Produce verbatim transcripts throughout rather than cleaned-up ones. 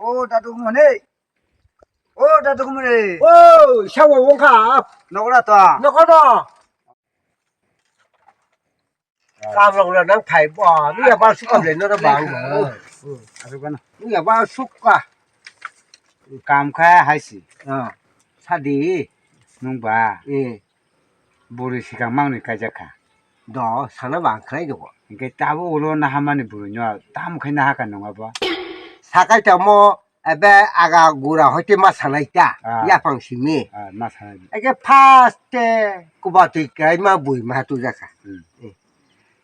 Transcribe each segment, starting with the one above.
O dadu kumane. O dadu kumane. O sawa wongkha. Nokra to. Nokono. Kam rok na nang phai bo. Ni ya ba sukha le no bang. Asuk kana. Ni ya ba sukha. Kam kha haisi. Ah. Sadi nung ba. Eh. Buri sikang mangni kaijak kha. Do, sana bang khlai do. Hingke tabo ulo nahamani buri no tam khai nahaka nung abo. Sakai tamo ebe aga gura hoite ma sanai ta. Ah. Yapang simi. Ah, ma sanai. Eke first te kubatwi kai ma bui ma tu jaka. Hmm. Eh.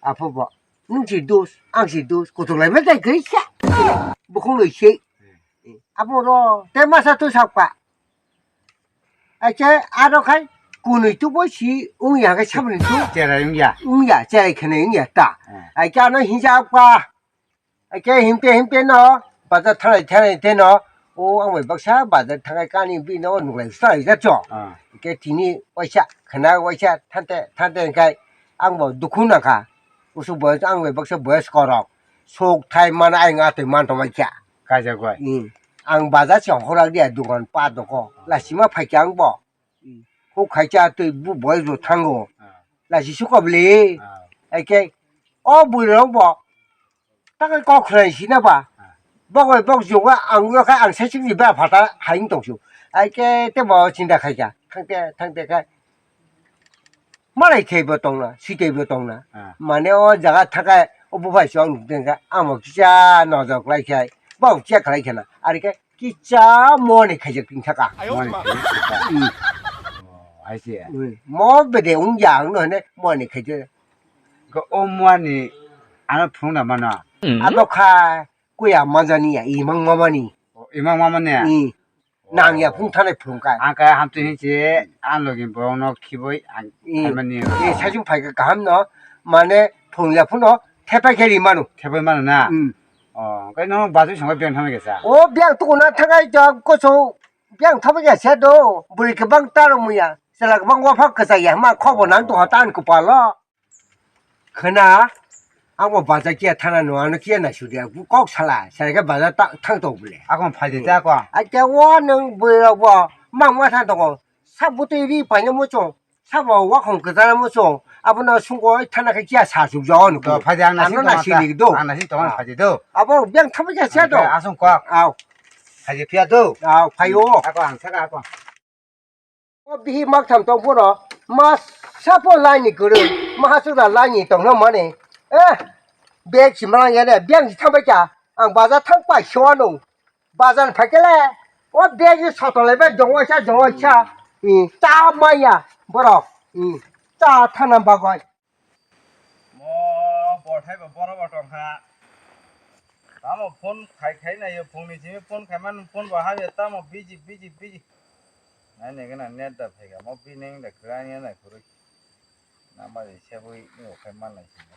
Apo bo. Nung si dus, ang si dus, kutung lai ma tai kai sa. Bukung loi se. Hmm. Eh. Apo ro, te masa tu sakpa. Ache aro khai kunui tubo si wngya khai saboni tu. Cherai wngya. Wngya, cherai khene wngya ta. Hmm. Ache ano hinsa pa. Ache himte himte no bazar thanai thanai te no. O ang bai baksa bazar thangai kani bino nuklai sai ja cho. Hmm. Ke tini waisa khana waisa thante thante kai ang bo dukhu na kha. Usu boyos ang bai baksa boyos korok. Sok thai mana ang atoi man to waisa. Kaijak bai. Hmm. Ang bazar se horak dia dukan pa doko. Lasima phaikya ang bo. Hmm. Huk khaikya twi bu boi bo thango. Ah. Lasi sukobli. Ah. Eke o bui rok bo. Takai kok khwlai sina ba. Ah. Bok bai bok joga ang yakha ang sesik ni ba phata haing tongsu. Eke te bo chinta khaikya. Thangte thangte kha. Malai thaibo tongna, sitaibo tongna. Ah. Mane o jaga thakai o buphai chwng nukdengkha, amo kisa nojor khlai khai, bau check khlai khana. Ari khe kisa moni khaijak tong thaka. Moni khaijak tong thaka. Hmm. Oh, hai se. Hmm. Mo bede wngya ang no hene moni khaijak. Ko o moni ano phunukna mano. Abo kha kuya manjani ya, imang mamani. Oh, imang mamani ya? Hmm. Nang ya phung thanai phung kai. Ang kaya hamtwi hinse, ang logi borok no khiboi ang Hmm. Phaimani. Eh, sajung phai ka kaham no, mane phung ya phung no, thepai khe ri manu. Thepai manu na? Hmm. Oh, kai no bazui songkha biyang thamai kesa. O biyang tuku na thangai jok koso, biyang thamai kesa do, buri kebang taro muya, sela kebang waphak kesa ya, ma khobo nang to hatan kupalo. Khwna, ang bo bazar kiya thana no, ano kiya naisudi, ang kok sala, sala khe bazar ta-, thang tong bole. Ako phai de ta ko. Acha o nwng bwrwi rok bo mang ma thang tongo. Sa bwtwi ri paina muchung, sa bo wakhong kwchana muchung, abono sungko thana khe kiya sa suk jago nuko. To phai de ang nasing tongma ta. Nasing do. Ang nasing tongma phai de do. Abo beng thabai khe se do. Asung kok. Aw. Phai de phiya do. Aw, phai o. Ako ang saka ako. O bihi maktham tong phano, ma sapo laini kwrwi, ma hachwkra laini tongno mani. Eh, bag si manang ya de, bag si thangbai kha. Ang bazar thang pai se wano. Bazar phai khe le, o bag ni sotolai bai jongwaisa, jongwaisa. Hmm, cha maya, borok. Hmm, cha thana bagwi. Mo bothai bo boro bo tongkha. Tamo phone khai khai nai yo, phone ni simi phone khai man phone bo ha yo, tamo busy, busy, busy. Nai nai gana net da phai ga, mo bi neng da kra ni na kuru. Na ma de se bui ni o khai man nai simi.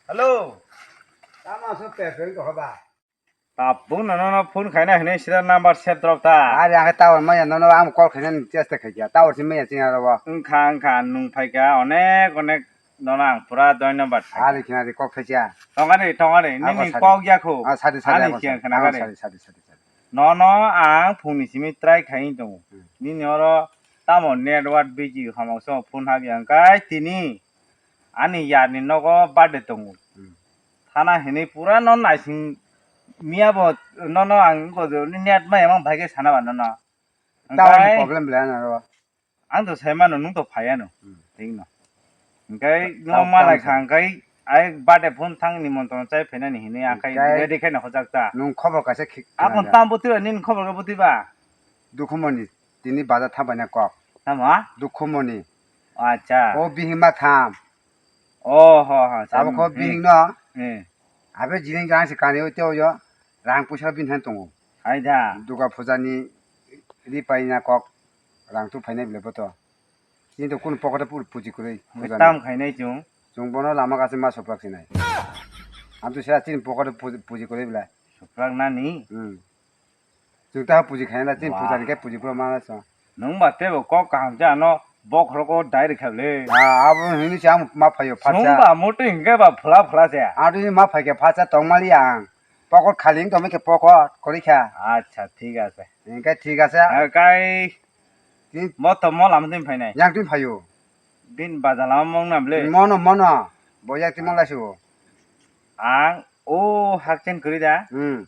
Hello. Tamo so pe pe ko ba. Tabuk no, no, no phone khaina hinwi sida number save drop ta. Are ang tower maya no, no, ang call khaina ni chesta khaikya. Tower si maya chini aro bo. Wngkha, wngkha, nwng phaikha, onek, onek, nono ang pura dhonyobad khaikha. Are khina ri kok khaikya. Tongari, tongari, nini kok yakho. Ah, sadi, sadi, ani siyang khna gari. Sadi, sadi, sadi, sadi. Nono ang phungni simi try khai tongo. Hmm. Nini oro tamo network busy hamok song phone habya wngkha tini. Ani yarni nogo birthday tongo. Hmm. Thana hinwi pura no naising miya bo nono ang ko net maya mang bhai khe sana ba nono. Tower ni problem le ano ro. Ang to sai mano nwng to phai ano. Hmm. Thik no. Hingkai no malai kha hingkai ai birthday phone thang ni montong chai phainani hinwi akai ready khaina hojak ta. Nwng khobor kaisa khik. Akon tam butwi ba nini khobor ka butwi ba. Dukhumoni tini bazar thabaina kok. Tamo? Dukhumoni. Acha. O bihima tham. Oh, ho, ho. Abo kho bihing no. Eh. Abe jini jang se kani o teo yo. Rang puisa bin han tongo. Hai da. Duga puja ni ri paina kok. Rang tu phainai bile boto. Chini to kunu pocket o puji kwrwi. Tam khainai chung. Chung bono lama kaisa ma soplak sinai. Ang tu sera chini pocket o puji kwrwi bile. Soplak nani? Hmm. Chwng ta puji khaina chini puja ni khe puji bro mana sa. Nwng ba tebo kok kaham cha ano bokhorok o dai rikha le. Ah, abo hini cha ma phaio phacha. Nwng ba muti hingke ba phla phla se. Ado ni ma phaike phacha tongmali ang. Pokot khali wng tongma khe pokot kwrwi kha. Acha, thik ase. Hwnkhe thik ase. Kai Tin- moto mo lama twi phainai. Yang twi phaio. Bini bazar lama mong na ble. Mono, mono. Bo yak twi mong laisio. Ang o hakchen kwrwi da. Hmm.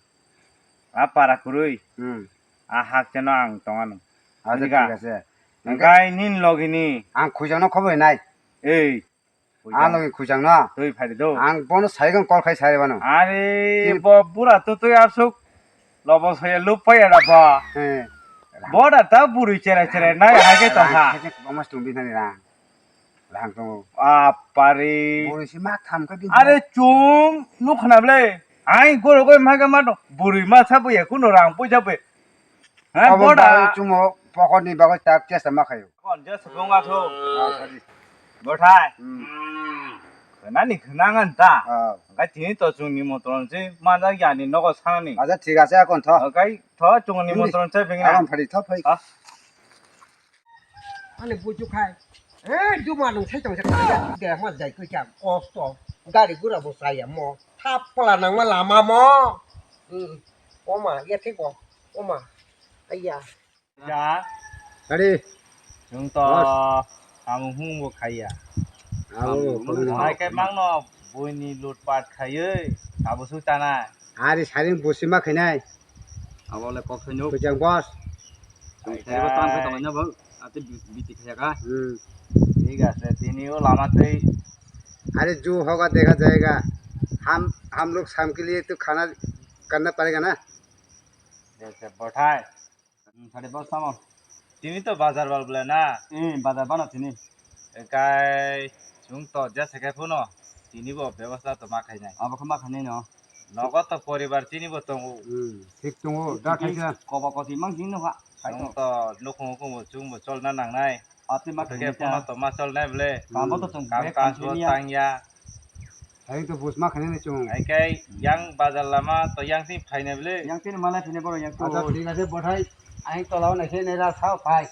A para kwrwi. Hmm. A hakcheno ang tongano. Acha, thik ase. Hwnkhe nini logini. Ang khujangno khobor nai. Ei. Ang logi khujangno. Twi phai do. Ang bono sai gong call khai sai bano. Are, tin- bo bura to twi asuk. Lobo soya lup paya da ba. He. Bo da ta buri chere chere nai hai ke to ha. Rang khe kwbangma stung di nani rang. Rang tongo. Apari. Buri si ma tham khe di. Are chum nukhna ble. Ai goro goi ma ga ma do. Buri ma sa bo ya kuno rang puja be. Ha, obo boda. Bai chungo pokot ni bagwi tak chesta ma khayo. Kon je subung athu. Ah, sorry. Bothai. Hmm. Khwnani khwnangan ta. Ah. Hwnkhe tini to chwng nimotron se manjak yani nogo sanani. Acha, thik ase, akon tho. Hwnkhe tho chwng nimotron se bingna. Akon phari tho phai. Ha? Ani buju khai. Eh, duma nung sai tong se kaya de ma jai koi kam kosto. Gari gura bo saya mo. Thap pala nang ma lama mo. Hmm. Oma, ya thik bo. Oma. Aya. Ja. Kari. Chwng to. Boss. Samung hung bo khaiya. Abo, samung hung. Hai khe mangno buini lutpat khaiwi. Abo suk tanai. Ari saring busi ma khainai. Abo le kok khainuk. Kujang boss. Chwng khaiba tam khe tongna bo. Ate bi-, biti khaiya ka. Hmm. Thik ase, tini o lama tei. Are ju hoga dekha jayega. Ham, ham log sam ke liye tu khana karna padega na. Jese bothai. Hmm, sare boss tamo. Tini to bazar bal bole na? Hmm, bazar bana tini. Ekai chwng to jese kai phuno. Tini bo bebosta to ma khainai. Abo khe ma khainai no. Nogo to poribar tini bo tongo. Hmm, thik tongo. Da thaisa. Koba koti mang jing no ha. Chwng to nukhung hukhung bo chwng bo cholna nangnai. Ate ma khainai ta. Bono to ma cholnai bole. Kam bo to chwng kam kaam bo tangya. Hai to bus ma khainai chwng. Hai kai yang bazar lama to yang tini phainai bole. Yang tini malai phainai boro yang to. Acha, thik ase, bothai. Aing tola o naikhe nai ra sao phai.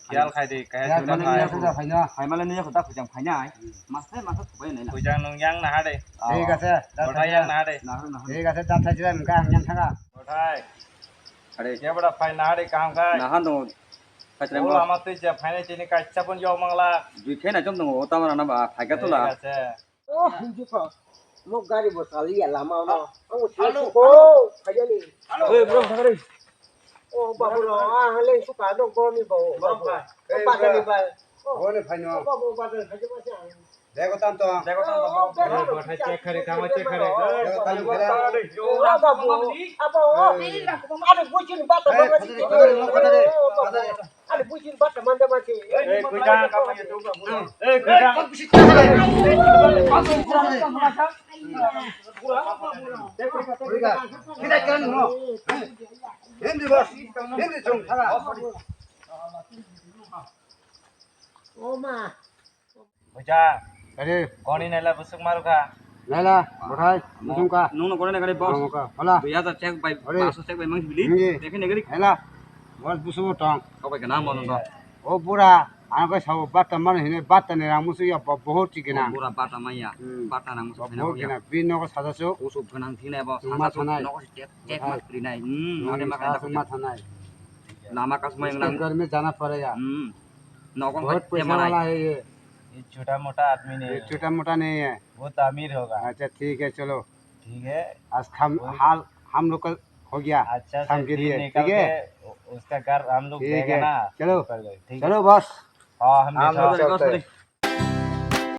Khiyal khai di, kaya. Khiyal khai di, kaya suda phaina. Hai male nini khota khujang phaina ai. Masai masa thubai nai. Khujang nung yang naha de. Thik ase. Bothai yang naha de. Naha, naha. Thik ase, da thai jira mungka ang yang thanga. Bothai. Are. Kebra phai naha de kaham khai. Naha no. Khai o lama twi je phainai tini kaisa pon yok mangla. Dui khe na jom tongo, o tamara na ba, phai ga tula. Thik ase. Oh, hinju ko. Mo gari bo sali ya lama mo. Ang sali ko. Kaya ni. Oi, bro, sakari. Oh, babu lo, ah, le su ka dong ko ni bo. Babu. Ba ka ni ba. Bo ni phai no. Babu ba ka ni ba. Dego tam to. Dego tam to. Check khare, kama check khare. Dego tam to. Babu. Abo. Abo. Ado buchin ba to. Ado buchin ba to mande ma che. Ei, kuita. Ei, kuita. Hindi boss, hindi chong thaga. Oma. Buja. Are. Koni naila busuk maru kha. Naila, bothai, busuk kha. Nung no koni nagari boss. Nung kha. Hola. Dui hajar check bai, are. Paanso check bai mang bili. Hingi. Dekhe nagari. Naila. Boss busuk tong. Kau bai kana mo no. O bura, ang khe sabo bata mano hine, bata ni rang musu ya bo-, bohot chi gwnang. Bura bata maya, hmm. Bata rang musu bohot gwnang. Bini nogo sajasu. Musu gwnang thina bo, sajasu nogo se tek, tek ma kri nai. Hmm, ade ma sa ma thanai. Lama kasmai gwnang. Ghar mein jana padega. Hmm. Nogo bohot paisa wala hai ye. Ye chota mota aadmi nahi hai. Ye chota mota nahi hai. Wo to amir hoga. Acha, thik hai, chalo. ठीक है। आज हम, हाल हम लोग का हो गया, अच्छा से शाम के दिन लिए, निकल ठीक है? के उ-, उसका घर हम लोग ठीक देगा है, ना, चलो, ऊपर गए, ठीक है? चलो बॉस। हाँ, हम हम निकल लोग चलते हैं।